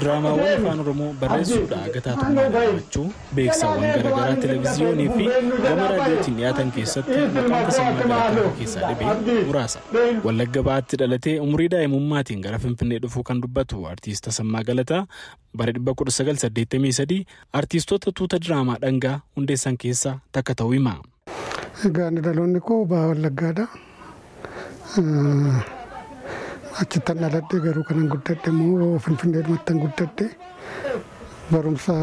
Diraamaawwan afaan Oromoo barreessuudhaan agataatummaa gammachuu beeksisawwan garaagaraa televiziyoonii fi gama raadiyootiin dhiyaatan keessatti maqaan Tasammaa Galataa keessaa dhibee muraasa. Wallagga Ba'aatti dhalatee umurii daa'imummaatiin gara Finfinnee dhufuu kan dubbatu Artiist Tasammaa Galataa bara 1983 artiistoota tuuta diraamaa dhangaa hundeessan keessaa takka ta'uu hima. Egaa dhaloonni koo Ba'a Wallaggaadha. Achittan dhaladhe garuu kanan guddadhe immoo Finfinneedhumattan guddadhe. Barumsa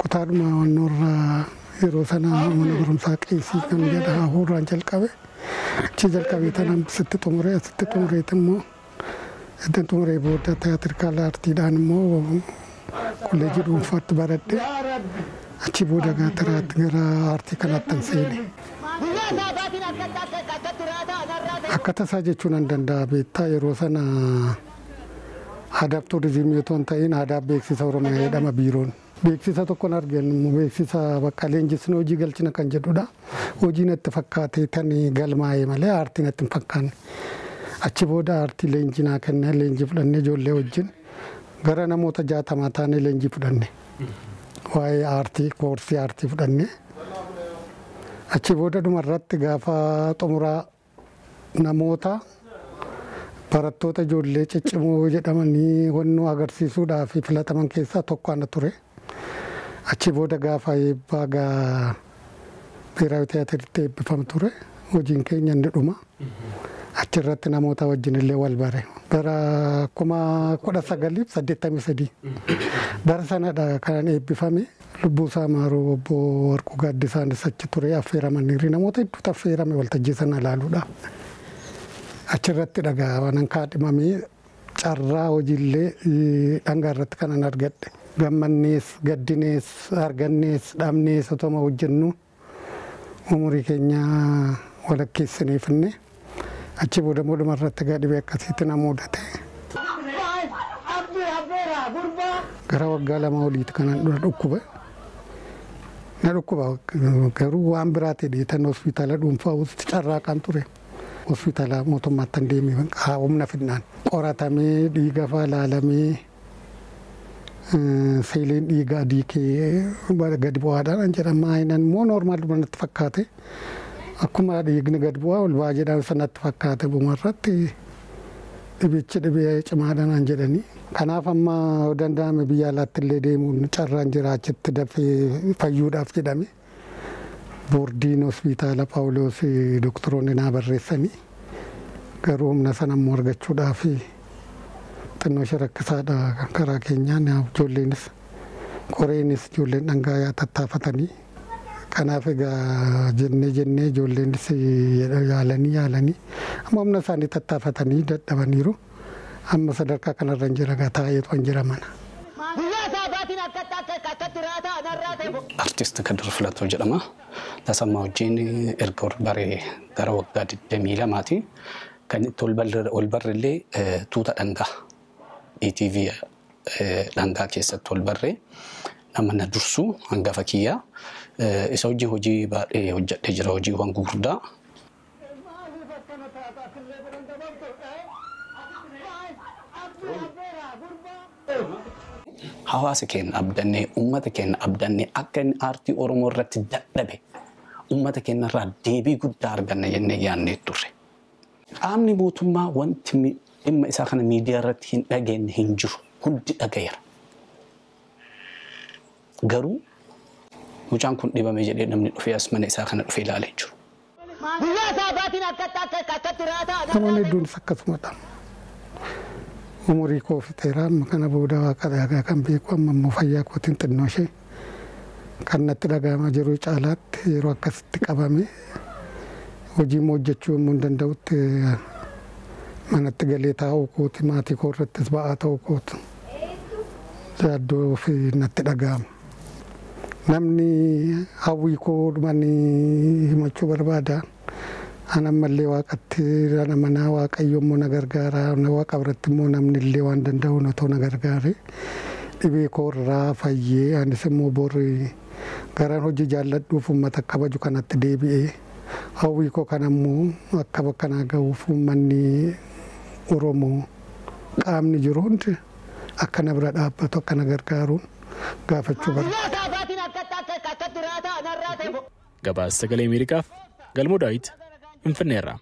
kutaadhuma wannoorraa yeroo sana mana barumsaa qeesii kan jedha hafuurraan jalqabe. Achi jalqabee tanan sitti xumuree asitti xumureet immoo itti xumuree booda tiyaatirkaala aartiidhaan immoo kolleejii dhuunfaatti baradhe. Achi booda gara aartii kanaatti seene. Akka tasaa jechuun an danda'a beektaa yeroo sana aadaa fi turizimii otoo hin ta'in aadaa beeksisa Oromiyaa jedhama biiroon. Beeksisa tokkoon arginu beeksisa bakka leenjisni hojii galchina kan jedhudha. Hojii natti fakkaatee tan galmaa'e malee aartii natti hin fakkaanne. Achi booda aartii leenjii naa kennee leenjii fudhannee ijoollee wajjin gara namoota 60 taanee leenjii fudhanne. Waa'ee aartii koorsii aartii fudhanne. Achi booda dhumarratti gaafa xumuraa namoota barattoota ijoollee ciccimoo jedhamanii honnoo agarsiisuudhaaf filataman keessaa tokko ana ture. Achi booda gaafa eebbaa Biheeraawi Tiyaatiritti eebbifamu ture. Hojiin keenya inni dhuma. Achirratti namoota wajjin illee wal bare. Bara 1983 bara sanadha kanan eebbifame. Lubbuu isaa maaruu obbo Warquu Gaaddisaanis achi ture affeeramaniiru. Namoota hedduutu affeerame waltajjii sana ilaaluudhaaf. Achirratti dhagaa waan kaadhimamee carraa hojiillee dhangaa irratti kanan argadhe. Gammannees, gaddinees, argannees, dhabnees otoma hojjennu umurii keenya walakkeessineefinne achi booda dhuma irratti dhibee akkasiitti na mudate. Gara waggaa 2 oliitti kanan dura dhukkuba. Na dhukkuba garuu waan biraa ta'e tan hospitaala dhuunfaa carraaqaan ture. Hospitaala mootummaatti deemee humna fidnaan qoratamee dhiiga fa'aa ilaalamee seeliin dhiiga adii kee gadi bu'aadhaan jedhama. Ayinan immoo noormaal natti fakkaate. Akkuma dhiigni gadi bu'aa ol ba'aa jedhan sanatti fakkaate dhumarratti dhibichi dhibee cimaadhaan jedhanii. Kanaaf amma danda'ame biyya alaatti illee deemuun carraan jira achitti dafee fayyuudhaaf jedhame. Boordiin hospitaala Paawuloos doktoroonni naa barreessanii garuu humna sana immoo argachuudhaaf xinnoo ishee rakkisaadha karaa keenyaan ijoolleenis qoreenis ijoolleen dhangaa tattaafatanii. Kanaaf egaa jennee ijoolleenis yaalanii amma humna isaanii tattaafatanii dadhabaniiru. Amma sadarkaa kanarra hin jira taa'eetu hin jira mana. Artiist Kadir Filatoo jedhama. Tasammaa wajjin erga ol baree gara waggaa 22ti. Kan itti ol barre illee tuuta dhangaa ETV dhangaa keessatti ol barree nama na dursu hangafa kiyyaa isa wajjin hojii baay'ee hojjedhee jira hojiiwwan gurguddaa. Hawaasa keenya abdannee uummata keenya abdannee akka inni aartii Oromoo irratti dadhabe uummata keenya irraa deebii guddaa arganna jennee yaadnee turre. Qaamni mootummaa wanti dhimma isaa kana miidiyaa irratti hin dhageenye hin jiru hundi dhagayeera. Garuu mucaan kun dhibame jedhee namni dhufee as mana isaa kana dhufee ilaalee jiru. Namoonni hedduunis akkasumadha. Umurii koo fixeera amma kana booda waaqa dhagaa kan beeku amma immoo fayyaa kootiin xinnoo ishee kan natti dhaga'amaa jiru caalaatti yeroo akkasitti qabame hojii immoo hojjechuu immoo hin danda'utti manatti galee taa'uu kooti maatii koo irrattis ba'aa ta'uu kooti yaaddoo fi natti dhaga'ama. Namni hawwii koo dhumanii himachuu barbaada. An ammallee waaqatti amanaa waaqayyo immoo na gargaara waaqa biratti immoo namni illee waan danda'u otoo na gargaare dhibee koo irraa fayyee anis immoo borri garaan hojii jaalladhuuf uummata kabaju kanatti deebi'ee hawwii koo kana immoo akka bakka naa ga'uuf uummanni Oromoo qaamni jiru hundi Akka na bira dhaabbatu, akka na gargaaruun gaafachuu barbaada. Gabaasa Sagalee Ameerikaaf Galmoo Daawit Finfinneerraa.